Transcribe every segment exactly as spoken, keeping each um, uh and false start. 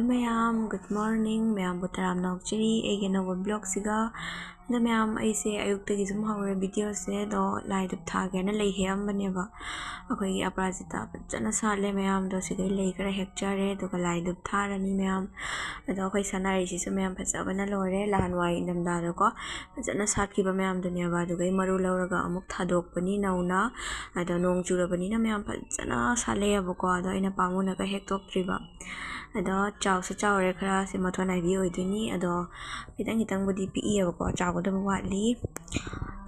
ꯃꯌꯥꯝ, good morning꯫ ꯃꯌꯥꯝꯕꯨ ꯇꯔꯥꯝꯅ ꯑꯣꯛꯆꯔꯤ ꯑꯩꯒꯤ ꯑꯅꯧꯕ vlogꯁꯤꯒ꯫ ꯑꯗꯣ ꯃꯌꯥꯝ, ꯑꯩꯁꯦ ꯑꯌꯨꯛꯇꯒꯤ ꯁꯨꯝ ꯍꯧꯔꯦ videoꯁꯦ, ꯑꯗꯣ ꯂꯥꯏ ꯙꯨꯞ ꯊꯥꯒꯦꯅ ꯂꯩ ꯍꯦꯛꯑꯝꯕꯅꯦꯕ꯫ ꯑꯩꯈꯣꯏꯒꯤ ꯑꯄꯔꯥꯖꯤꯇꯥ ꯐꯖꯅ ꯁꯥꯠꯂꯦ ꯃꯌꯥꯝꯗꯣ, ꯁꯤꯗꯩ ꯂꯩ ꯈꯔ ꯍꯦꯛꯆꯔꯦ, ꯑꯗꯨꯒ ꯂꯥꯏ ꯙꯨꯞ ꯊꯥꯔꯅꯤ ꯃꯌꯥꯝ꯫ ꯑꯗꯣ ꯑꯩꯈꯣꯏ ꯁꯅꯥꯔꯩꯁꯤꯁꯨ ꯃꯌꯥꯝ ꯐꯖꯕꯅ ꯂꯣꯏꯔꯦ, ꯅꯍꯥꯟꯋꯥꯏ ꯏꯪꯊꯝꯊꯥꯗꯀꯣ ꯐꯖꯅ ꯁꯥꯠꯈꯤꯕ ꯃꯌꯥꯝꯗꯨꯅꯦꯕ꯫ ꯑꯗꯨꯒꯩ ꯃꯔꯨ ꯂꯧꯔꯒ ꯑꯃꯨꯛ ꯊꯥꯗꯣꯛꯄꯅꯤ ꯅꯧꯅ꯫ ꯑꯗꯣ ꯅꯣꯡ ꯆꯨꯔꯕꯅꯤꯅ ꯃꯌꯥꯝ ꯐꯖꯅ ꯁꯥꯠꯂꯛꯑꯦꯕꯀꯣ꯫ ꯑꯗꯣ ꯑꯩꯅ ꯄꯥꯝꯃꯨꯅꯒ ꯍꯦꯛꯇꯣꯛꯇ꯭ꯔꯤꯕ꯫ ꯑꯗꯣ ꯆꯥꯎꯁꯨ ꯆꯥꯎꯔꯦ ꯈꯔ, ꯁꯤ ꯃꯊꯣꯟ ꯅꯥꯏꯕꯤ ꯑꯣꯏꯗꯣꯏꯅꯤ꯫ ꯑꯗꯣ ꯈꯤꯇꯪ ꯈꯤꯇꯪꯕꯨꯗꯤ ꯄꯤꯛꯏꯌꯦꯕꯀꯣ, ꯆꯥꯎꯒꯗꯕ ꯋꯥꯠꯂꯤ꯫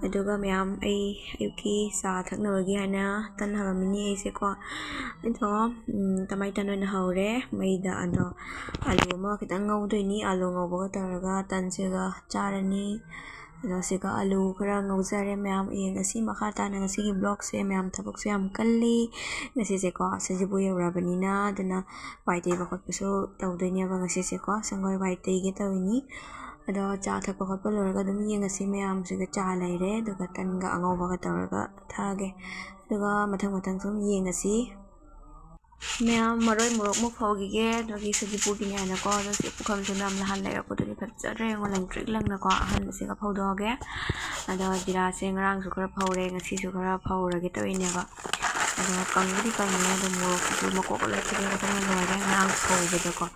ꯑꯗꯨꯒ ꯃꯌꯥꯝ, ꯑꯩ ꯑꯌꯨꯛꯀꯤ ꯆꯥ ꯊꯛꯅꯕꯒꯤ ꯍꯥꯏꯅ ꯇꯟ ꯍꯧꯔꯝꯃꯤꯅꯤ ꯑꯩꯁꯦꯀꯣ꯫ ꯑꯗꯣ, ꯎꯝ, ꯇꯃꯥꯏ ꯇꯟ ꯑꯣꯏꯅ ꯍꯧꯔꯦ ꯃꯩꯗ꯫ ꯑꯗꯣ ꯑꯂꯨ ꯑꯃ ꯈꯤꯇꯪ ꯉꯧꯗꯣꯏꯅꯤ, ꯑꯂꯨ ꯉꯧꯕꯒ ꯇꯧꯔꯒ ꯇꯟꯁꯤꯒ ꯆꯥꯔꯅꯤ꯫ ꯑꯗꯣ ꯁꯤꯒ ꯑꯂꯨ ꯈꯔ ꯉꯧꯖꯔꯦ ꯃꯌꯥꯝ꯫ ꯌꯦꯡꯉꯁꯤ ꯃꯈꯥ ꯇꯥꯅ ꯉꯁꯤꯒꯤ vlogꯁꯦ꯫ ꯃꯌꯥꯝ ꯊꯕꯛꯁꯨ ꯌꯥꯝ ꯀꯜꯂꯤ ꯉꯁꯤꯁꯦꯀꯣ, ꯁꯖꯤꯕꯨ ꯌꯧꯔꯕꯅꯤꯅ꯫ ꯑꯗꯨꯅ ꯋꯥꯏ ꯇꯩꯕ ꯈꯣꯠꯄꯁꯨ ꯇꯧꯗꯣꯏꯅꯦꯕ ꯉꯁꯤꯁꯦꯀꯣ꯫ ꯁꯪꯒꯣꯏ ꯋꯥꯏ ꯇꯩꯒꯦ ꯇꯧꯔꯤꯅꯤ꯫ ꯑꯗꯣ ꯆꯥ ꯊꯛꯄ ꯈꯣꯠꯄ ꯂꯣꯏꯔꯒ ꯑꯗꯨꯝ ꯌꯦꯡꯉꯁꯤ ꯃꯌꯥꯝꯁꯤꯒ꯫ ꯆꯥ ꯂꯩꯔꯦ, ꯑꯗꯨꯒ ꯇꯟꯒ ꯑꯉꯧꯕꯒ ꯇꯧꯔꯒ ꯊꯛꯑꯒꯦ꯫ ꯑꯗꯨꯒ ꯃꯊꯪ ꯃꯊꯪ ꯁꯨꯝ ꯌꯦꯡꯉꯁꯤ꯫ ꯃꯌꯥꯝ, ꯃꯔꯣꯏ ꯃꯣꯔꯣꯛ ꯑꯃꯨꯛ ꯐꯧꯈꯤꯒꯦ꯫ ꯑꯗꯨꯒꯤ ꯁꯖꯤꯕꯨꯒꯤꯅꯦ ꯍꯥꯏꯅꯀꯣ꯫ ꯑꯗꯣ ꯁꯤ ꯄꯨꯈꯝꯁꯨ ꯃꯌꯥꯝ ꯅꯍꯥꯟ ꯂꯩꯔꯛꯄꯗꯨꯗꯤ ꯐꯖꯗ꯭ꯔꯦ, ꯌꯦꯡꯉꯣ, ꯂꯪꯇ꯭ꯔꯤꯛ ꯂꯪꯅꯀꯣ꯫ ꯑꯍꯟꯕꯁꯤꯒ ꯐꯧꯗꯣꯛꯑꯒꯦ꯫ ꯑꯗꯣ ꯖꯤꯔꯥꯁꯦ ꯉꯔꯥꯡꯁꯨ ꯈꯔ ꯐꯧꯔꯦ, ꯉꯁꯤꯁꯨ ꯈꯔ ꯐꯧꯔꯒꯦ ꯇꯧꯔꯤꯅꯦꯕ꯫ ꯑꯗꯣ ꯀꯪꯕꯨꯗꯤ ꯀꯪꯉꯦ, ꯑꯗꯣ ꯃꯣꯔꯣꯛꯁꯤꯁꯨ ꯃꯀꯣꯛ ꯂꯣꯏ ꯊꯨꯗꯦꯛꯄꯗꯅ ꯂꯣꯏꯔꯦ ꯉꯔꯥꯡ ꯐꯧꯕꯗꯀꯣ꯫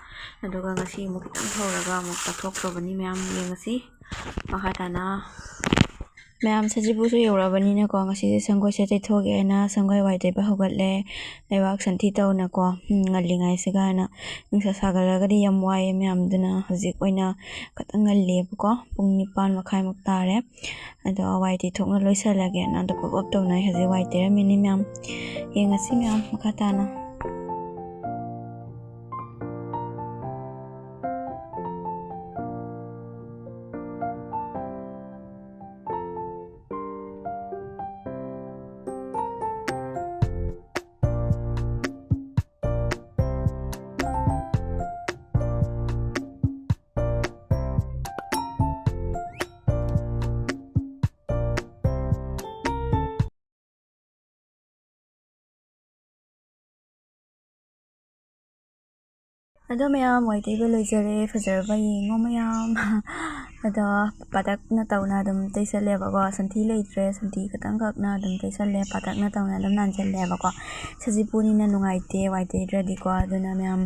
ꯑꯗꯨꯒ ꯉꯁꯤ ꯑꯃꯨꯛ ꯈꯤꯇꯪ ꯐꯧꯔꯒ ꯑꯃꯨꯛ ꯆꯥꯊꯣꯛꯇ꯭ꯔꯕꯅꯤ ꯃꯌꯥꯝ꯫ ꯌꯦꯡꯉꯁꯤ ꯃꯈꯥ ꯇꯥꯅ꯫ ꯃꯌꯥꯝ, ꯁꯖꯤꯕꯨꯁꯨ ꯌꯧꯔꯛꯑꯕꯅꯤꯅꯀꯣ, ꯉꯁꯤꯁꯦ ꯁꯪꯒꯣꯏꯁꯦ ꯇꯩꯊꯣꯛꯑꯒꯦ ꯍꯥꯏꯅ ꯁꯪꯒꯣꯏ ꯋꯥꯏ ꯇꯩꯕ ꯍꯧꯒꯠꯂꯦ꯫ ꯂꯩꯕꯥꯛ ꯁꯟꯊꯤ ꯇꯧꯅꯀꯣ, ꯎꯝ, ꯉꯜꯂꯤꯉꯩꯁꯤꯒ ꯍꯥꯏꯅ꯫ ꯅꯨꯡꯁꯥ ꯁꯥꯒꯠꯂꯒꯗꯤ ꯌꯥꯝ ꯋꯥꯏꯑꯦ ꯃꯌꯥꯝꯗꯨꯅ꯫ ꯍꯧꯖꯤꯛ ꯑꯣꯏꯅ ꯈꯇꯪ ꯉꯜꯂꯤꯑꯕꯀꯣ, ꯄꯨꯡ ꯅꯤꯄꯥꯟ ꯃꯈꯥꯏꯃꯨꯛ ꯇꯥꯔꯦ꯫ ꯑꯗꯣ ꯋꯥꯏ ꯇꯩꯊꯣꯛꯅ ꯂꯣꯏꯁꯤꯜꯂꯒꯦꯅ ꯑꯗꯣ ꯄꯞ ꯄꯞ ꯇꯧꯅ ꯑꯩ ꯍꯧꯖꯤꯛ ꯋꯥꯏ ꯇꯩꯔꯝꯃꯤꯅꯤ ꯃꯌꯥꯝ꯫ ꯌꯦꯡꯉꯁꯤ ꯃꯌꯥꯝ ꯃꯈꯥ ꯇꯥꯅ꯫ ꯑꯗꯣ ꯃꯌꯥꯝ, ꯋꯥꯏ ꯇꯩꯕ ꯂꯣꯏꯖꯔꯦ꯫ ꯐꯖꯔꯕ ꯌꯦꯡꯉꯣ ꯃꯌꯥꯝ꯫ ꯑꯗꯣ ꯄꯥꯇꯛꯅ ꯇꯧꯅ ꯑꯗꯨꯝ ꯇꯩꯁꯜꯂꯦꯕꯀꯣ꯫ ꯁꯟꯊꯤ ꯂꯩꯇ꯭ꯔꯦ, ꯁꯟꯊꯤ ꯈꯇꯪꯈꯛꯅ ꯑꯗꯨꯝ ꯇꯩꯁꯜꯂꯦ꯫ ꯄꯥꯇꯛꯅ ꯇꯧꯅ ꯑꯗꯨꯝ ꯅꯥꯟꯁꯜꯂꯦꯕꯀꯣ꯫ ꯁꯖꯤꯕꯨꯅꯤꯅ ꯅꯨꯡꯉꯥꯏꯇꯦ ꯋꯥꯏ ꯇꯩꯗ꯭ꯔꯗꯤꯀꯣ꯫ ꯑꯗꯨꯅ ꯃꯌꯥꯝ,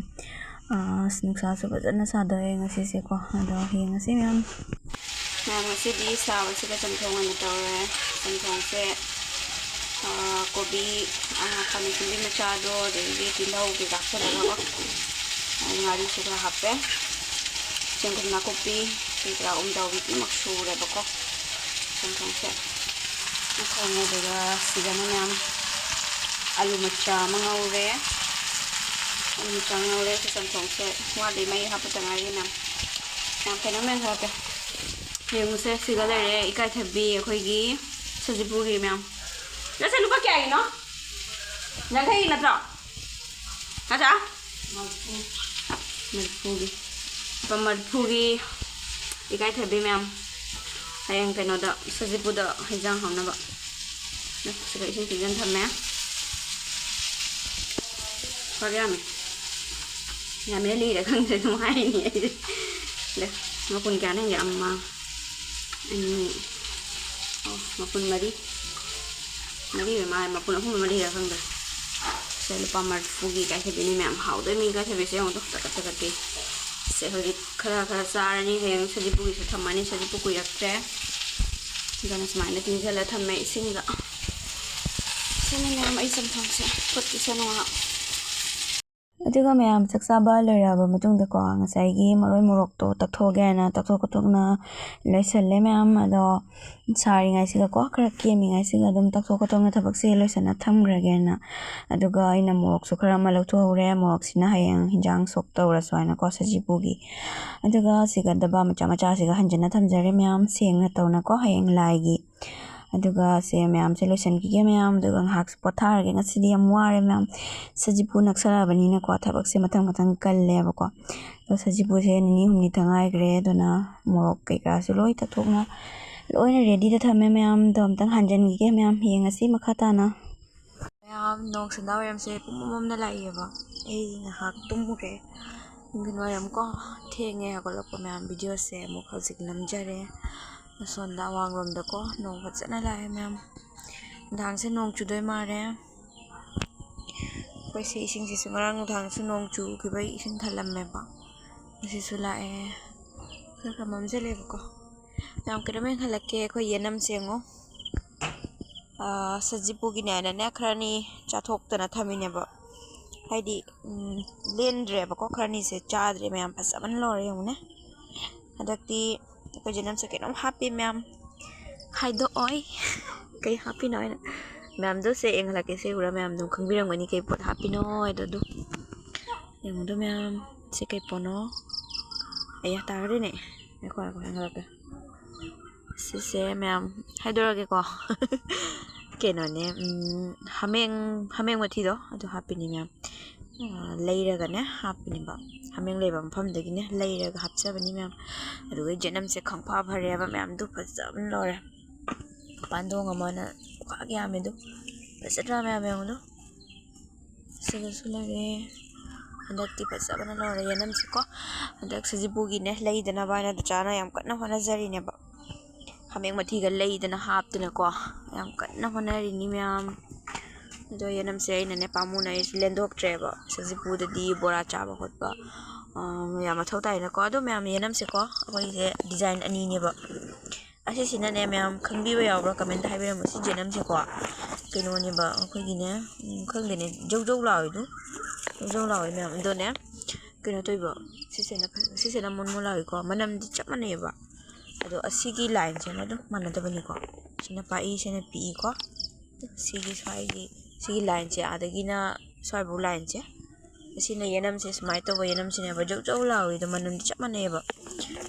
ꯑꯁ, ꯅꯨꯡꯁꯥꯁꯨ ꯐꯖꯅ ꯁꯥꯗꯣꯛꯑꯦ ꯉꯁꯤꯁꯦꯀꯣ꯫ ꯑꯗꯣ ꯌꯦꯡꯉꯁꯤ ꯃꯌꯥꯝ꯫ ꯃꯌꯥꯝ, ꯉꯁꯤꯗꯤ ꯁꯥꯕꯁꯤꯗ ꯆꯝꯊꯣꯡ ꯑꯣꯏꯅ ꯇꯧꯔꯦ꯫ ꯆꯝꯊꯣꯡꯁꯦ, ꯑꯥ, ꯀꯣꯕꯤ, ꯑꯥ, ꯈꯥꯃꯦꯟ ꯑꯁꯤꯟꯕꯤ ꯃꯆꯥꯗꯣ, ꯑꯗꯒꯤꯗꯤ ꯇꯤꯜꯍꯧ ꯀꯩꯀꯥ ꯍꯥꯞꯆꯜꯂꯒꯀꯣ, ꯑꯗꯩ ꯉꯥꯔꯤꯁꯨ ꯈꯔ ꯍꯥꯞꯄꯦ꯫ ꯆꯦꯡꯒꯨꯝ ꯅꯥꯀꯨꯞꯄꯤ ꯀꯩ ꯀꯔꯥ ꯎꯃꯣꯔꯣꯛ ꯄꯨꯝꯅꯃꯛ ꯁꯨꯔꯦꯕꯀꯣ꯫ ꯆꯝꯊꯣꯡꯁꯦ ꯊꯣꯡꯉꯦ꯫ ꯑꯗꯨꯒ ꯁꯤꯗꯅ ꯃꯌꯥꯝ ꯑꯂꯨ ꯃꯆꯥ ꯑꯃ ꯉꯧꯔꯦ꯫ ꯑꯂꯨ ꯃꯆꯥ ꯉꯧꯔꯦ꯫ ꯁꯤ ꯆꯝꯊꯣꯡꯁꯦ ꯋꯥꯠꯂꯤ, ꯃꯩ ꯍꯥꯞꯄꯗ ꯉꯥꯏꯔꯤ ꯃꯌꯥꯝ꯫ ꯃꯌꯥꯝ ꯀꯩꯅꯣꯝ ꯃꯌꯥꯝ ꯍꯥꯏꯔꯛꯀꯦ꯫ ꯌꯦꯡꯉꯨꯁꯦ, ꯁꯤꯒ ꯂꯩꯔꯦ ꯏꯀꯥꯏꯊꯕꯤ ꯑꯩꯈꯣꯏꯒꯤ ꯁꯖꯤꯄꯨꯒꯤ ꯃꯌꯥꯝ꯫ ꯉꯁꯤ ꯂꯨꯄꯥ ꯀꯌꯥꯒꯤꯅꯣ? ꯌꯥꯡꯈꯩꯒꯤ ꯅꯠꯇ꯭ꯔꯣ? ꯅꯠꯇ꯭ꯔꯥ? ꯃꯔꯤꯐꯨꯒꯤ꯫ ꯂꯨꯄꯥ ꯃꯔꯤꯐꯨꯒꯤ ꯏꯀꯥꯏꯊꯕꯤ ꯃꯌꯥꯝ꯫ ꯍꯌꯦꯡ ꯀꯩꯅꯣꯗ, ꯁꯖꯤꯄꯨꯗ ꯍꯦꯟꯖꯥꯡ ꯍꯥꯎꯅꯕ꯫ ꯁꯤꯗ ꯏꯁꯤꯡ ꯇꯤꯡꯖꯟ ꯊꯝꯃꯦ꯫ ꯈꯔ ꯌꯥꯝꯃꯦ꯫ ꯌꯥꯝꯃꯦ ꯂꯤꯔꯦ ꯈꯪꯗ꯭ꯔꯦ, ꯑꯗꯨꯝ ꯍꯥꯏꯅꯤ ꯑꯩꯁꯦ꯫ ꯑꯗ ꯃꯄꯨꯟ ꯀꯌꯥꯅꯣ ꯌꯦꯡꯒꯦ? ꯑꯃ, ꯑꯅꯤ, ꯑꯣ, ꯃꯄꯨꯟ ꯃꯔꯤ꯫ ꯃꯔꯤ ꯑꯣꯏ ꯃꯥꯜꯂꯦ, ꯃꯄꯨꯟ ꯑꯍꯨꯝ ꯃꯔꯤꯔ ꯈꯪꯗ꯭ꯔꯦ꯫ ꯁꯦ, ꯂꯨꯄꯥ ꯃꯔꯤꯐꯨꯒꯤ ꯏꯀꯥꯏꯊꯕꯤꯅꯤ ꯃꯌꯥꯝ꯫ ꯍꯥꯎꯗꯣꯏꯅꯤ ꯏꯀꯥꯏꯊꯕꯤꯁꯦ ꯌꯦꯡꯉꯨꯗꯣ, ꯇꯒꯠ ꯇꯒꯠꯇꯤ꯫ ꯁꯦ, ꯍꯧꯖꯤꯛ ꯈꯔ ꯈꯔ ꯆꯥꯔꯅꯤ, ꯍꯌꯦꯡ ꯁꯖꯤꯄꯨꯒꯤꯁꯨ ꯊꯝꯃꯅꯤ, ꯁꯖꯤꯄꯨ ꯀꯨꯏꯔꯛꯇ꯭ꯔꯦ꯫ ꯑꯗꯨꯅ ꯁꯨꯃꯥꯏꯅ ꯇꯤꯡꯁꯤꯜꯂ ꯊꯝꯃꯦ ꯏꯁꯤꯡꯗ꯫ ꯁꯤꯅꯤ ꯃꯌꯥꯝ ꯑꯩ ꯆꯝꯊꯣꯡꯁꯦ꯫ ꯈꯨꯠꯀꯤꯁꯦ ꯅꯨꯡꯉꯥꯏ꯫ ꯑꯗꯨꯒ ꯃꯌꯥꯝ ꯆꯥꯛ ꯆꯥꯕ ꯂꯣꯏꯔꯛꯑꯕ ꯃꯇꯨꯡꯗꯀꯣ, ꯉꯁꯥꯏꯒꯤ ꯃꯔꯣꯏ ꯃꯣꯔꯣꯛꯇꯣ ꯇꯛꯊꯣꯛꯑꯒꯦ ꯍꯥꯏꯅ ꯇꯛꯊꯣꯛ ꯈꯣꯠꯇꯣꯛꯅ ꯂꯣꯏꯁꯜꯂꯦ ꯃꯌꯥꯝ꯫ ꯑꯗꯣ ꯁꯥꯔꯤꯉꯩꯁꯤꯗꯀꯣ, ꯈꯔ ꯀꯦꯝꯃꯤꯉꯩꯁꯤꯗ ꯑꯗꯨꯝ ꯇꯛꯊꯣꯛ ꯈꯣꯠꯇꯣꯛꯅ ꯊꯕꯛꯁꯦ ꯂꯣꯏꯁꯟꯅ ꯊꯝꯈ꯭ꯔꯒꯦꯅ꯫ ꯑꯗꯨꯒ ꯑꯩꯅ ꯃꯣꯔꯣꯛꯁꯨ ꯈꯔ ꯑꯃ ꯂꯧꯊꯣꯛꯍꯧꯔꯦ꯫ ꯃꯣꯔꯣꯛꯁꯤꯅ ꯍꯌꯦꯡ ꯍꯤꯟꯖꯥꯡ ꯁꯣꯛ ꯇꯧꯔꯁꯨ ꯍꯥꯏꯅꯀꯣ, ꯁꯖꯤꯄꯨꯒꯤ꯫ ꯑꯗꯨꯒ ꯁꯤꯒ ꯗꯕꯥ ꯃꯆꯥ ꯃꯆꯥꯁꯤꯒ ꯍꯟꯖꯤꯟꯅ ꯊꯝꯖꯔꯦ ꯃꯌꯥꯝ, ꯁꯦꯡꯅ ꯇꯧꯅꯀꯣ, ꯍꯌꯦꯡ ꯂꯥꯏꯒꯤ꯫ ꯑꯗꯨꯒ ꯁꯦ ꯃꯌꯥꯝꯁꯦ ꯂꯣꯏꯁꯤꯟꯈꯤꯒꯦ ꯃꯌꯥꯝ, ꯑꯗꯨꯒ ꯉꯥꯏꯍꯥꯛ ꯄꯣꯊꯥꯔꯒꯦ꯫ ꯉꯁꯤꯗꯤ ꯌꯥꯝ ꯋꯥꯔꯦ ꯃꯌꯥꯝ, ꯁꯖꯤꯄꯨ ꯅꯛꯁꯜꯂꯛꯑꯕꯅꯤꯅꯀꯣ, ꯊꯕꯛꯁꯦ ꯃꯊꯪ ꯃꯊꯪ ꯀꯜꯂꯦꯕꯀꯣ꯫ ꯑꯗꯣ ꯁꯖꯤꯄꯨꯁꯦ ꯅꯤꯅꯤ ꯍꯨꯝꯅꯤ ꯈꯛꯇ ꯉꯥꯏꯈ꯭ꯔꯦ, ꯑꯗꯨꯅ ꯃꯣꯔꯣꯛ ꯀꯩꯀꯥꯁꯨ ꯂꯣꯏ ꯇꯛꯊꯣꯛꯅ ꯂꯣꯏꯅ ꯔꯦꯗꯤꯗ ꯊꯝꯃꯦ ꯃꯌꯥꯝ꯫ ꯑꯗꯣ ꯑꯝꯇꯪ ꯍꯟꯖꯤꯟꯈꯤꯒꯦ ꯃꯌꯥꯝ, ꯌꯦꯡꯉꯁꯤ ꯃꯈꯥ ꯇꯥꯅ꯫ ꯃꯌꯥꯝ, ꯅꯣꯡ ꯁꯟꯗꯥ ꯋꯥꯏꯔꯝꯁꯦ ꯄꯨꯝꯃꯝ ꯃꯝꯅ ꯂꯥꯛꯏꯌꯦꯕ꯫ ꯑꯩ ꯉꯥꯏꯍꯥꯛ ꯇꯨꯝꯃꯨꯔꯦ꯫ ꯅꯨꯡꯊꯤꯜ ꯋꯥꯏꯔꯝꯀꯣ, ꯊꯦꯡꯉꯦ ꯍꯧꯒꯠꯂꯛꯄ ꯃꯌꯥꯝ꯫ ꯚꯤꯗꯤꯑꯣꯁꯦ ꯑꯃꯨꯛ ꯍꯧꯖꯤꯛ ꯅꯝꯖꯔꯦ꯫ ꯑꯁꯣꯝꯗ ꯑꯋꯥꯡꯂꯣꯝꯗꯀꯣ ꯅꯣꯡ ꯐꯖꯅ ꯂꯥꯛꯑꯦ ꯃꯌꯥꯝ꯫ ꯅꯨꯡꯗꯥꯡꯁꯦ ꯅꯣꯡ ꯆꯨꯗꯣꯏ ꯃꯥꯜꯂꯦ꯫ ꯑꯩꯈꯣꯏ ꯁꯤ ꯏꯁꯤꯡꯁꯤꯁꯨ ꯉꯔꯥꯡ ꯅꯨꯡꯗꯥꯡꯁꯨ ꯅꯣꯡ ꯆꯨꯈꯤꯕꯩ ꯏꯁꯤꯡ ꯊꯜꯂꯝꯃꯦꯕ꯫ ꯉꯁꯤꯁꯨ ꯂꯥꯛꯑꯦ꯫ ꯈꯔ ꯈꯔ ꯃꯝꯁꯤꯜꯂꯦꯕꯀꯣ꯫ ꯃꯌꯥꯝ ꯀꯩꯅꯣꯝ ꯌꯦꯡꯍꯜꯂꯛꯀꯦ꯫ ꯑꯩꯈꯣꯏ ꯌꯦꯅꯝꯁꯦ ꯌꯦꯡꯉꯣ꯫ ꯁꯖꯤꯄꯨꯒꯤꯅꯦ ꯍꯥꯏꯅꯅꯦ ꯈꯔꯅꯤ ꯆꯥꯊꯣꯛꯇꯅ ꯊꯝꯃꯤꯅꯦꯕ꯫ ꯍꯥꯏꯗꯤ ꯂꯦꯟꯗ꯭ꯔꯦꯕꯀꯣ, ꯈꯔꯅꯤꯁꯦ ꯆꯥꯗ꯭ꯔꯦ ꯃꯌꯥꯝ꯫ ꯐꯖꯕꯅ ꯂꯣꯏꯔꯦ ꯌꯦꯡꯉꯨꯅꯦ꯫ ꯍꯟꯗꯛꯇꯤ ꯑꯩꯈꯣꯏ ꯌꯦꯅꯝꯁꯦ ꯀꯩꯅꯣꯝ ꯍꯥꯞꯄꯤ ꯃꯌꯥꯝ꯫ ꯍꯥꯏꯗꯣꯛꯑꯣꯏ꯫ ꯀꯩ ꯍꯥꯞꯄꯤꯅꯣ ꯍꯥꯏꯅ꯫ ꯃꯌꯥꯝꯗꯣ ꯁꯦ ꯌꯦꯡꯍꯜꯂꯛꯀꯦ꯫ ꯁꯦ ꯎꯔ ꯃꯌꯥꯝ ꯑꯗꯨꯝ ꯈꯪꯕꯤꯔꯝꯒꯅꯤ ꯀꯩ ꯄꯣꯠ ꯍꯥꯞꯄꯤꯅꯣ ꯍꯥꯏꯗꯣ꯫ ꯑꯗꯨ ꯌꯦꯡꯉꯨꯗꯣ ꯃꯌꯥꯝ꯫ ꯁꯤ ꯀꯩ ꯄꯣꯠꯅꯣ? ꯑꯩꯌꯥ, ꯇꯥꯈ꯭ꯔꯦꯅꯦ꯫ ꯉꯥꯏꯈꯣ, ꯉꯥꯏꯈꯣ, ꯌꯦꯡꯍꯜꯂꯛꯀꯦ꯫ ꯁꯤꯁꯦ ꯃꯌꯥꯝ ꯍꯥꯏꯗꯣꯔꯛꯑꯒꯦꯀꯣ꯫ ꯀꯩꯅꯣꯅꯦ, ꯎꯝ, ꯍꯥꯃꯦꯡ, ꯍꯥꯃꯦꯡ ꯃꯊꯤꯗꯣ ꯑꯗꯨ ꯍꯥꯞꯄꯤꯅꯤ ꯃꯌꯥꯝ꯫ ꯑ, ꯂꯩꯔꯒꯅꯦ ꯍꯥꯞꯄꯤꯅꯦꯕ꯫ ꯍꯥꯃꯦꯡ ꯂꯩꯕ ꯃꯐꯝꯗꯒꯤꯅꯦ ꯂꯩꯔꯒ ꯍꯥꯞꯆꯕꯅꯤ ꯃꯌꯥꯝ꯫ ꯑꯗꯨꯒ ꯌꯦꯅꯝꯁꯦ ꯈꯪꯐ ꯐꯔꯦꯕ ꯃꯌꯥꯝꯗꯨ꯫ ꯐꯖꯕꯅ ꯂꯣꯏꯔꯦ꯫ ꯄꯥꯟꯗꯣꯡ ꯑꯃꯅ ꯈ꯭ꯋꯥꯛ ꯌꯥꯝꯃꯦ ꯑꯗꯨ꯫ ꯐꯖꯗ꯭ꯔꯥ ꯃꯌꯥꯝ ꯌꯦꯡꯉꯨꯗꯣ? ꯁꯤꯗꯁꯨ ꯂꯩꯔꯦ꯫ ꯍꯟꯗꯛꯇꯤ ꯐꯖꯕꯅ ꯂꯣꯏꯔꯦ ꯌꯦꯅꯝꯁꯤꯀꯣ꯫ ꯍꯟꯗꯛ ꯁꯖꯤꯕꯨꯒꯤꯅꯦ ꯂꯩꯗꯅꯕ ꯍꯥꯏꯅ ꯗꯨꯆꯥꯅ ꯌꯥꯝ ꯀꯟꯅ ꯍꯣꯠꯅꯖꯔꯤꯅꯦꯕ꯫ ꯍꯥꯃꯦꯡ ꯃꯊꯤꯒ ꯂꯩꯗꯅ ꯍꯥꯞꯇꯅꯀꯣ ꯌꯥꯝ ꯀꯟꯅ ꯍꯣꯠꯅꯔꯤꯅꯤ ꯃꯌꯥꯝ꯫ ꯑꯗꯣ ꯌꯦꯅꯝꯁꯦ ꯑꯩꯅꯅꯦ ꯄꯥꯝꯃꯨꯅ ꯑꯩꯁꯨ ꯂꯦꯟꯗꯣꯛꯇ꯭ꯔꯦꯕ꯫ ꯁꯖꯤꯄꯨꯗꯗꯤ ꯕꯣꯔꯥ ꯆꯥꯕ ꯈꯣꯠꯄ, ꯑ, ꯌꯥꯝ ꯃꯊꯧ ꯇꯥꯏꯅꯀꯣ꯫ ꯑꯗꯣ ꯃꯌꯥꯝ ꯌꯦꯅꯝꯁꯦꯀꯣ ꯑꯩꯈꯣꯏꯁꯦ ꯗꯤꯖꯥꯏꯟ ꯑꯅꯤꯅꯦꯕ꯫ ꯑꯁꯤꯁꯤꯅꯅꯦ ꯃꯌꯥꯝ ꯈꯪꯕꯤꯕ ꯌꯥꯎꯕ꯭ꯔꯥ? ꯀꯃꯦꯟꯇ ꯍꯥꯏꯕꯤꯔꯝꯃꯣ꯫ ꯁꯤ ꯌꯦꯅꯝꯁꯦꯀꯣ ꯀꯩꯅꯣꯅꯦꯕ, ꯑꯩꯈꯣꯏꯒꯤꯅꯦ, ꯎꯝ, ꯈꯪꯗꯦꯅꯦ, ꯖꯧ ꯖꯧ ꯂꯥꯎꯋꯤꯗꯨ꯫ ꯖꯧ ꯖꯧ ꯂꯥꯎꯋꯦ ꯃꯌꯥꯝ꯫ ꯑꯗꯣꯅꯦ ꯀꯩꯅꯣ ꯇꯧꯏꯕ, ꯁꯤꯁꯤꯅ, ꯁꯤꯁꯤꯅ ꯃꯣꯟ ꯃꯣꯟ ꯂꯥꯎꯏꯀꯣ꯫ ꯃꯅꯝꯗꯤ ꯆꯞ ꯃꯥꯟꯅꯩꯌꯦꯕ꯫ ꯑꯗꯣ ꯑꯁꯤꯒꯤ ꯂꯥꯏꯟꯁꯤꯃ ꯑꯗꯨꯝ ꯃꯥꯟꯅꯗꯕꯅꯤꯀꯣ꯫ ꯁꯤꯅ ꯄꯥꯛꯏ, ꯁꯤꯅ ꯄꯤꯛꯏꯀꯣ꯫ ꯁꯤꯒꯤ ꯁ꯭ꯋꯥꯏꯒꯤ, ꯁꯤꯒꯤ ꯂꯥꯏꯟꯁꯦ ꯑꯥꯗꯒꯤꯅ ꯁ꯭ꯋꯥꯏꯐꯥꯎ ꯂꯥꯏꯟꯁꯦ꯫ ꯑꯁꯤꯅ ꯌꯦꯅꯝꯁꯦ ꯁꯨꯃꯥꯏꯅ ꯇꯧꯕ ꯌꯦꯅꯝꯁꯤꯅꯦꯕ꯫ ꯖꯧ ꯖꯧ ꯂꯥꯎꯏꯗꯣ, ꯃꯅꯝꯗꯤ ꯆꯞ ꯃꯥꯟꯅꯩꯌꯦꯕ꯫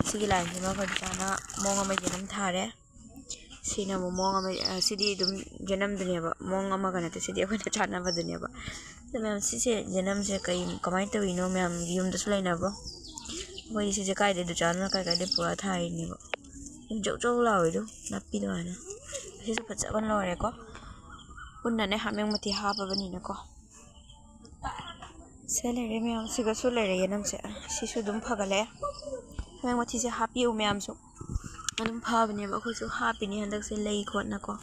ꯁꯤꯒꯤ ꯂꯥꯏꯟꯁꯤꯃ ꯑꯩꯈꯣꯏ ꯗꯨꯆꯥꯅ ꯃꯑꯣꯡ ꯑꯃ ꯌꯦꯅꯝ ꯊꯥꯔꯦ꯫ ꯁꯤꯅ ꯑꯃꯨꯛ ꯃꯑꯣꯡ ꯑꯃ, ꯑ, ꯁꯤꯗꯤ ꯑꯗꯨꯝ ꯌꯦꯅꯝꯗꯨꯅꯦꯕ, ꯃꯑꯣꯡ ꯑꯃꯒ ꯅꯠꯇꯦ, ꯁꯤꯗꯤ ꯑꯩꯈꯣꯏꯅ ꯆꯥꯟꯅꯕꯗꯨꯅꯦꯕ꯫ ꯑꯗꯣ ꯃꯌꯥꯝ, ꯁꯤꯁꯦ ꯌꯦꯅꯝꯁꯦ ꯀꯩ, ꯀꯃꯥꯏꯅ ꯇꯧꯔꯤꯅꯣ? ꯃꯌꯥꯝꯒꯤ ꯌꯨꯝꯗꯁꯨ ꯂꯩꯅꯕ꯭ꯔꯣ? ꯑꯩꯈꯣꯏꯗꯤ ꯁꯤꯁꯦ ꯀꯥꯏꯗꯩ, ꯗꯨꯆꯥꯅ ꯀꯥꯏ ꯀꯥꯏꯗꯩ ꯄꯨꯔꯛꯑ ꯊꯥꯔꯤꯅꯦꯕ꯫ ꯑꯗꯨꯝ ꯖꯧ ꯖꯧ ꯂꯥꯎꯋꯦ ꯑꯗꯨ ꯅꯥꯄꯤꯗꯣ ꯍꯥꯏꯅ꯫ ꯁꯤꯁꯨ ꯐꯖꯕꯅ ꯂꯣꯏꯔꯦꯀꯣ꯫ ꯄꯨꯟꯅꯅꯦ ꯍꯥꯃꯦꯡ ꯃꯊꯤ ꯍꯥꯞꯄꯕꯅꯤꯅꯀꯣ꯫ ꯁꯦ ꯂꯩꯔꯦ ꯃꯌꯥꯝ, ꯁꯤꯒꯁꯨ ꯂꯩꯔꯦ ꯌꯦꯅꯝꯁꯦ꯫ ꯁꯤꯁꯨ ꯑꯗꯨꯝ ꯐꯒꯠꯂꯛꯑꯦ꯫ ꯍꯌꯦꯡ ꯃꯊꯤꯁꯦ ꯍꯥꯞꯄꯤꯌꯨ ꯃꯌꯥꯝꯁꯨ꯫ ꯑꯗꯨꯝ ꯐꯕꯅꯦꯕ, ꯑꯩꯈꯣꯏꯁꯨ ꯍꯥꯞꯄꯤꯅꯤ ꯍꯟꯗꯛꯁꯦ ꯂꯩ ꯈꯣꯠꯅꯀꯣ꯫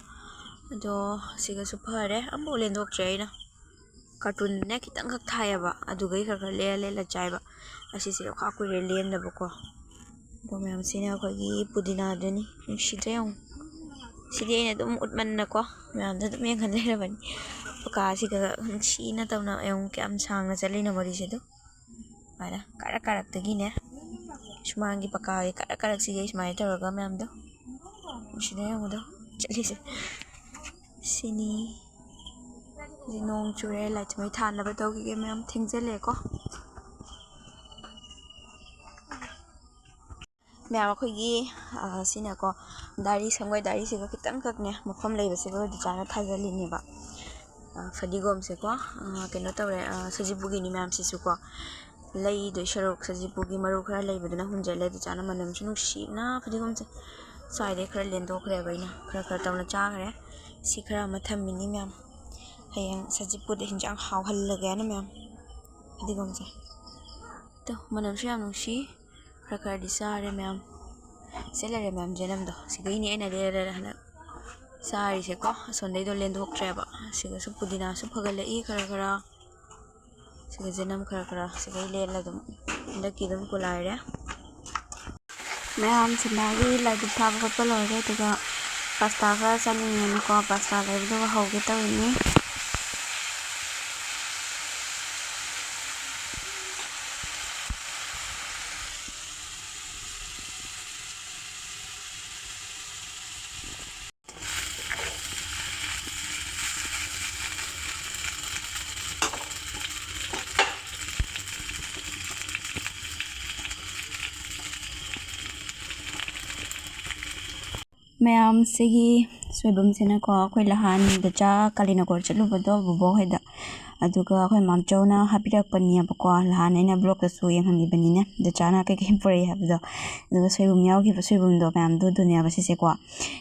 ꯑꯗꯣ ꯁꯤꯒꯁꯨ ꯐꯔꯦ, ꯑꯝꯐꯥꯎ ꯂꯦꯟꯗꯣꯛꯇ꯭ꯔꯦ ꯑꯩꯅ꯫ ꯀꯥꯔꯇꯨꯟꯅꯦ ꯈꯤꯇꯪꯈꯛ ꯊꯥꯏꯑꯕ, ꯑꯗꯨꯒꯩ ꯈꯔ ꯈꯔ ꯂꯦꯜꯂ ꯂꯦꯜꯂ ꯆꯥꯏꯕ꯫ ꯑꯁꯤꯁꯦ ꯈꯥ ꯀꯨꯏꯔꯦ ꯂꯦꯟꯗꯕꯀꯣ꯫ ꯑꯗꯣ ꯃꯌꯥꯝꯁꯤꯅ ꯑꯩꯈꯣꯏꯒꯤ ꯄꯨꯗꯤꯅꯥꯗꯨꯅꯤ꯫ ꯅꯨꯡꯁꯤꯗ꯭ꯔꯥ ꯌꯦꯡꯉꯨ꯫ ꯁꯤꯗꯤ ꯑꯩꯅ ꯑꯗꯨꯝ ꯎꯠꯃꯟꯅꯀꯣ ꯃꯌꯥꯝꯗ ꯑꯗꯨꯝ ꯌꯦꯡꯍꯟ ꯂꯩꯔꯕꯅꯤ꯫ ꯄꯀꯥꯁꯤꯒ ꯅꯨꯡꯁꯤꯅ ꯇꯧꯅ ꯌꯦꯡꯉꯨ, ꯀꯌꯥꯝ ꯁꯥꯡꯅ ꯆꯠꯂꯤꯅꯣ ꯃꯔꯤꯁꯦ ꯑꯗꯨ꯫ ꯁꯨꯃꯥꯏꯅ ꯀꯥꯔꯛ ꯀꯥꯔꯛꯇꯒꯤꯅꯦ, ꯁꯨꯃꯥꯡꯒꯤ ꯄꯀꯥꯒꯤ ꯀꯥꯔꯛ ꯀꯥꯔꯛꯁꯤꯒꯩ ꯁꯨꯃꯥꯏꯅ ꯇꯧꯔꯒ ꯃꯌꯥꯝꯗꯣ ꯅꯨꯡꯁꯤꯗ꯭ꯔꯥ ꯌꯦꯡꯉꯨꯗꯣ ꯆꯠꯂꯤꯁꯦ꯫ ꯁꯤꯅꯤ꯫ ꯍꯧꯖꯤꯛ ꯅꯣꯡ ꯆꯨꯔꯦ, ꯂꯥꯏꯠ ꯃꯩ ꯊꯥꯅꯕ ꯇꯧꯈꯤꯒꯦ ꯃꯌꯥꯝ, ꯊꯦꯡꯖꯤꯜꯂꯛꯑꯦꯀꯣ꯫ ꯃꯌꯥꯝ ꯑꯩꯈꯣꯏꯒꯤ, ꯑ, ꯁꯤꯅꯀꯣ, ꯗꯥꯏꯔꯤ, ꯁꯪꯒꯣꯏ ꯗꯥꯏꯔꯤꯁꯤꯒ ꯈꯤꯇꯪꯈꯛꯅꯦ ꯃꯐꯝ ꯂꯩꯕꯁꯤꯒ ꯗꯤꯆꯥꯅ ꯊꯥꯖꯤꯜꯂꯤꯅꯦꯕ꯫ ꯑ, ꯐꯗꯤꯒꯣꯝꯁꯦꯀꯣ, ꯑ, ꯀꯩꯅꯣ ꯇꯧꯔꯦ, ꯑ, ꯁꯖꯤꯕꯨꯒꯤꯅꯤ ꯃꯌꯥꯝꯁꯤꯁꯨꯀꯣ꯫ ꯂꯩꯗꯣꯏ ꯁꯔꯨꯛ ꯁꯖꯤꯕꯨꯒꯤ ꯃꯔꯨ ꯈꯔ ꯂꯩꯕꯗꯨꯅ ꯍꯨꯟꯖꯜꯂꯦ꯫ ꯗꯤꯆꯥꯅ ꯃꯅꯝꯁꯨ ꯅꯨꯡꯁꯤꯕꯅ ꯐꯗꯤꯒꯣꯝꯁꯦ꯫ ꯁ꯭ꯋꯥꯏꯗꯩ ꯈꯔ ꯂꯦꯟꯗꯣꯛꯈ꯭ꯔꯦꯕ ꯑꯩꯅ꯫ ꯈꯔ ꯈꯔ ꯇꯧꯅ ꯆꯥꯈ꯭ꯔꯦ꯫ ꯁꯤ ꯈꯔ ꯑꯃ ꯊꯝꯃꯤꯅꯤ ꯃꯌꯥꯝ꯫ ꯍꯌꯦꯡ ꯁꯖꯤꯕꯨꯗ ꯍꯤꯟꯖꯥꯡ ꯍꯥꯎꯍꯜꯂꯒꯦꯅ ꯃꯌꯥꯝ꯫ ꯐꯗꯤꯒꯣꯝꯁꯦ꯫ ꯇꯣ, ꯃꯅꯝꯁꯨ ꯌꯥꯝ ꯅꯨꯡꯁꯤ꯫ ꯈꯔ ꯈꯔꯗꯤ ꯆꯥꯔꯦ ꯃꯌꯥꯝ꯫ ꯁꯦ ꯂꯩꯔꯦ ꯃꯌꯥꯝ ꯖꯦꯅꯝꯗꯣ꯫ ꯁꯤꯗꯩꯅꯦ ꯑꯩꯅ ꯂꯩꯔ ꯂꯩꯔ ꯍꯟꯗꯛ ꯆꯥꯔꯤꯁꯦꯀꯣ꯫ ꯑꯁꯣꯝꯗꯩꯗꯣ ꯂꯦꯟꯊꯣꯛꯇ꯭ꯔꯦꯕ꯫ ꯁꯤꯒꯁꯨ ꯄꯨꯗꯤꯅꯥꯁꯨ ꯐꯒꯠꯂꯛꯏ ꯈꯔ ꯈꯔ꯫ ꯁꯤꯒ ꯖꯦꯅꯝ ꯈꯔ ꯈꯔ꯫ ꯁꯤꯗꯩ ꯂꯦꯜꯂ ꯑꯗꯨꯝ ꯍꯟꯗꯛꯀꯤ ꯑꯗꯨꯝ ꯀꯣꯂꯥꯏꯔꯦ꯫ ꯃꯌꯥꯝ ꯁꯤꯟꯗꯥꯒꯤ ꯂꯥꯏꯙꯨꯛ ꯊꯥꯕ ꯈꯣꯠꯄ ꯂꯣꯏꯔꯦ, ꯑꯗꯨꯒ ꯄꯥꯁꯇꯥ ꯈꯔ ꯆꯥꯅꯤꯡꯉꯦꯅꯀꯣ, ꯄꯥꯁꯇꯥ ꯂꯩꯕꯗꯨꯒ ꯍꯧꯒꯦ ꯇꯧꯔꯤꯅꯤ꯫ ꯃꯌꯥꯝꯁꯤꯒꯤ ꯁꯣꯏꯕꯨꯝꯁꯤꯅꯀꯣ, ꯑꯩꯈꯣꯏ ꯅꯍꯥꯟ ꯗꯆꯥ ꯀꯥꯂꯤꯅꯒꯣꯔ ꯆꯠꯂꯨꯕꯗꯣ ꯕꯣꯕꯣꯛ ꯍꯣꯏꯗ, ꯑꯗꯨꯒ ꯑꯩꯈꯣꯏ ꯃꯥꯝꯆꯧꯅ ꯍꯥꯞꯄꯤꯔꯛꯄꯅꯦꯕꯀꯣ꯫ ꯅꯍꯥꯟ ꯑꯩꯅ ꯕ꯭ꯂꯣꯛꯇꯁꯨ ꯌꯦꯡꯍꯟꯈꯤꯕꯅꯤꯅꯦ, ꯗꯆꯥꯅ ꯀꯩꯀꯩ ꯄꯨꯔꯛꯏ ꯍꯥꯏꯕꯗꯣ꯫ ꯑꯗꯨꯒ ꯁꯣꯏꯕꯨꯝ ꯌꯥꯎꯈꯤꯕ, ꯁꯣꯏꯕꯨꯝꯗꯣ ꯃꯌꯥꯝꯗꯣ ꯑꯗꯨꯅꯦꯕ ꯁꯤꯁꯦꯀꯣ꯫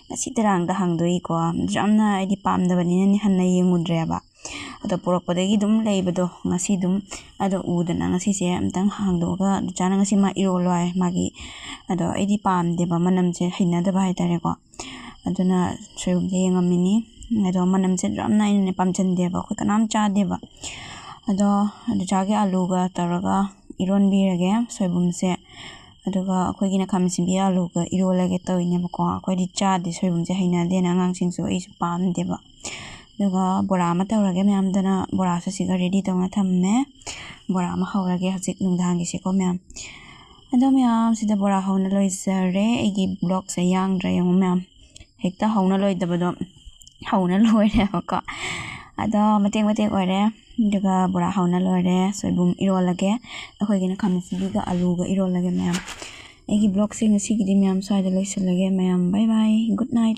ꯉꯁꯤ ꯇꯔꯥꯡꯗ ꯍꯥꯡꯗꯣꯛꯏꯀꯣ꯫ ꯌꯥꯝꯅ ꯑꯩꯗꯤ ꯄꯥꯝꯗꯕꯅꯤꯅꯅꯦ ꯍꯟꯅ ꯌꯦꯡꯉꯨꯗ꯭ꯔꯦꯕ꯫ ꯄꯨꯔꯛꯄꯗꯒꯤ ꯑꯗꯨꯝ ꯂꯩꯕꯗꯣ, ꯉꯁꯤ ꯑꯗꯨꯝ ꯑꯗꯣ ꯎꯗꯅ ꯉꯁꯤꯁꯦ ꯑꯝꯇꯪ ꯍꯥꯡꯗꯣꯛꯑꯒ ꯗꯗꯥꯅ ꯉꯁꯤ ꯃꯥ ꯏꯔꯣꯜꯂꯣ ꯍꯥꯏ꯫ ꯃꯥꯒꯤ, ꯑꯗꯣ ꯑꯩꯗꯤ ꯄꯥꯝꯗꯦꯕ, ꯃꯅꯝꯁꯦ ꯍꯩꯅꯗꯕ ꯍꯥꯏꯇꯥꯔꯦꯀꯣ꯫ ꯑꯗꯨꯅ ꯁꯣꯏꯕꯨꯝꯁꯦ ꯌꯦꯡꯉꯝꯃꯤꯅꯤ꯫ ꯑꯗꯣ ꯃꯅꯝꯁꯦ ꯌꯥꯝꯅ ꯑꯩꯅꯅꯦ ꯄꯥꯝꯖꯟꯗꯦꯕ, ꯑꯩꯈꯣꯏ ꯀꯅꯥꯝ ꯆꯥꯗꯦꯕ꯫ ꯑꯗꯣ ꯗꯗꯥꯒꯤ ꯑꯂꯨꯒ ꯇꯧꯔꯒ ꯏꯔꯣꯟꯕꯤꯔꯒꯦ ꯁꯣꯏꯕꯨꯝꯁꯦ꯫ ꯑꯗꯨꯒ ꯑꯩꯈꯣꯏꯒꯤꯅ ꯈꯥꯃꯦꯟ ꯑꯁꯤꯟꯕꯤ ꯑꯂꯨꯒ ꯏꯔꯣꯜꯂꯒꯦ ꯇꯧꯔꯤꯅꯦꯕꯀꯣ꯫ ꯑꯩꯈꯣꯏꯗꯤ ꯆꯥꯗꯦ ꯁꯣꯏꯕꯨꯝꯁꯦ, ꯍꯩꯅꯗꯦꯅ, ꯑꯉꯥꯡꯁꯤꯡꯁꯨ ꯑꯩꯁꯨ ꯄꯥꯝꯗꯦꯕ꯫ ꯑꯗꯨꯒ ꯕꯣꯔꯥ ꯑꯃ ꯇꯧꯔꯒꯦ ꯃꯌꯥꯝꯗꯅ, ꯕꯣꯔꯥꯁꯨ ꯁꯤꯒ ready ꯇꯧꯅ ꯊꯝꯃꯦ꯫ ꯕꯣꯔꯥ ꯑꯃ ꯍꯧꯔꯒꯦ ꯍꯧꯖꯤꯛ ꯅꯨꯡꯗꯥꯡꯒꯤꯁꯦꯀꯣ ꯃꯌꯥꯝ꯫ ꯑꯗꯣ ꯃꯌꯥꯝ, ꯁꯤꯗ ꯕꯣꯔꯥ ꯍꯧꯅ ꯂꯣꯏꯖꯔꯦ꯫ ꯑꯩꯒꯤ vlogꯁꯦ ꯌꯥꯡꯗ꯭ꯔꯥ ꯌꯦꯡꯉꯨ ꯃꯌꯥꯝ, ꯍꯦꯛꯇ ꯍꯧꯅ ꯂꯣꯏꯗꯕꯗꯣ ꯍꯧꯅ ꯂꯣꯏꯔꯦꯕꯀꯣ꯫ ꯑꯗꯣ ꯃꯇꯦꯛ ꯃꯇꯦꯛ ꯑꯣꯏꯔꯦ꯫ ꯑꯗꯨꯒ ꯕꯣꯔꯥ ꯍꯧꯅ ꯂꯣꯏꯔꯦ꯫ ꯁꯣꯏꯕꯨꯝ ꯏꯔꯣꯜꯂꯒꯦ꯫ ꯑꯩꯈꯣꯏꯒꯤꯅ ꯈꯥꯃꯦꯟ ꯑꯁꯤꯟꯕꯤꯒ ꯑꯂꯨꯒ ꯏꯔꯣꯜꯂꯒꯦ ꯃꯌꯥꯝ꯫ ꯑꯩꯒꯤ vlogꯁꯦ ꯉꯁꯤꯒꯤꯗꯤ ꯃꯌꯥꯝ ꯁ꯭ꯋꯥꯏꯗ ꯂꯣꯏꯁꯤꯜꯂꯒꯦ ꯃꯌꯥꯝ꯫ Bye bye, good night꯫